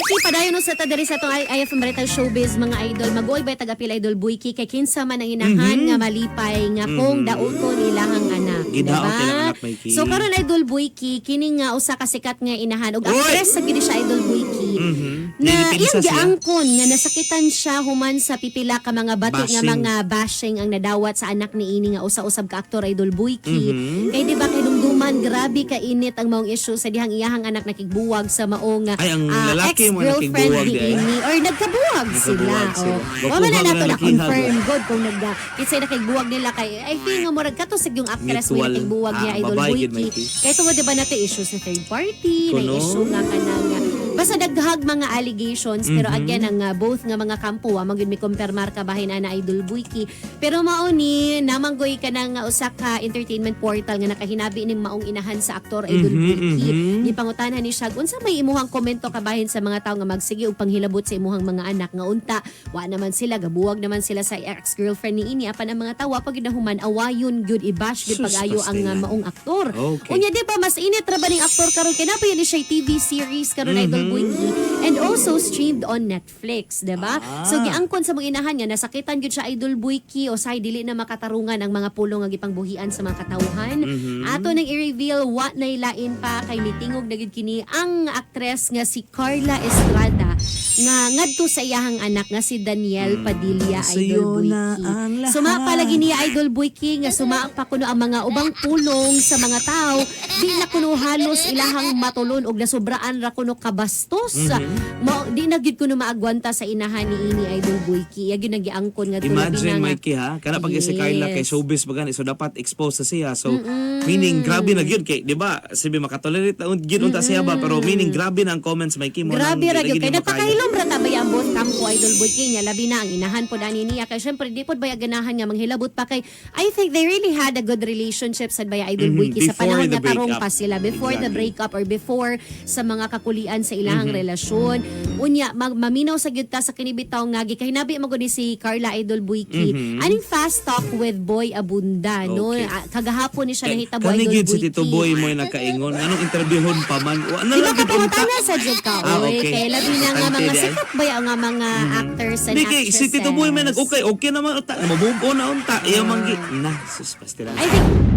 Boyki, padayon no sa ta diri sa atong IFM Marital Showbiz, mga idol. Mag-uoy ba tagapil, Idol Boyki, kay kinsa man ang inahan nga malipay nga kung dauton ilahang anak, Gidaot diba? ilang anak, Mikey. So karon, Idol Boyki, kini nga usa ka sikat nga inahan ug Oy! actress sa gid siya, Idol Boyki. Na Nilipinsa iyang siya. giangkon nga nasakitan siya human sa pipila ka mga bato nga Bashing. mga bashing ang nadawat sa anak ni ini nga usa-usab ka aktor, Idol Boyki. Kay di ba kay dumduman, grabe ka init ang maong issue sa dihang iyahang anak nakigbuwag sa maong Ay, ang lalaki mo ex-girlfriend nakigbuwag ni di ay. ini or nagkabuwag sila. Nagkabuwag sila. Oh. Wa man na Gapuha nato nga na lalakihan. confirm good kung nag kinsay nakigbuwag nila kay I think nga murag kato sa yung actress may Mutual. nakigbuwag niya, Ah, Idol babae gyud, Boyki. Mikey. Kay tungod di ba natin issue sa third party, na Kuno. issue nga kanang basta daghag mga allegations, pero again ang both nga mga kampo wa magyud mi kumpirmar ka bahin ana, Idol Boyki. Pero mao ni namanggoy ka ng usa ka entertainment portal nga nakahinabi ning maong inahan sa aktor, Idol Boyki. Gipangutanan ni siya unsa may imuhang komento kabahin sa mga tawo nga magsige og panghilabot sa imuhang mga anak nga unta wa naman sila gabuwag naman sila sa ex-girlfriend ni ini, apan ang mga tawo pag ginahuman awayon gyud, i-bash gyud Sus, pag-ayo ang pastilan. Maong aktor. Okay. Unya di ba mas init ra ba ning aktor karon kay naa pa yun siya TV series karon, Idol Boyki, and also streamed on Netflix, di ba? So giangkon sa mga inahan nga nasakitan gyud siya, Idol Boyki, o say dili na makatarungan ang mga pulong nga gipangbuhian sa mga katawhan. Ato nang i-reveal, wa nay lain pa kay mitingog na gyud kini ang aktres nga si Carla Estrada nga ngadto sa iyahang anak nga si Daniel Padilla, Idol Sa'yo na Boyki. ang lahat. Suma palagi niya, Idol Boyki, nga suma pa kuno ang mga ubang pulong sa mga tao, di na kuno halos ilahang matulon og nasubraan ra kuno kabastos. Mao di na gyud kuno maagwanta sa inahan ni ini, Idol Boyki. Iya gyud nagiangkon nga Imagine, Mikey, ha? Kana pag si Carla kay showbiz ba gani, so dapat expose sa siya. So, meaning, grabe na gyud kay, di ba? Sabi, makatolerate na gyud unta siya ba? Pero meaning, grabe na ang comments, Mikey mo. Grabe nang ra di gyud na kay gyud makaya. nagpakahilom ra ta ba ang both kampo, Idol Boyki niya, labi na ang inahan pod ani niya kay syempre di pod baya ganahan nga manghilabot pa kay I think they really had a good relationship sad baya, Idol Boyki, sa Before panahon the nga tarong breakup. pa sila, before the breakup or before sa mga kakulian sa ilahang relasyon. Unya maminaw sa gyud ta sa kinibitaw nga gikahinabi mo gud ni si Carla, Idol Boyki, aning Fast Talk with Boy Abunda, no? Ah, kagahapon ni siya nahitabo, Kani Idol gyud si Boyki. Tito Boy mo nakaingon. Anong interviewon pa man? Wa na Di ba lang gyud unta. kapangutana sa jud ka, Ah, oy. okay. Kay labi na nga Importante mga di ay. sikat ba yung nga mga actors and Di kay actresses. si Tito Boy may nag okay, okay naman unta. Move on na unta. Iya man gi. Na, sus pastila. I think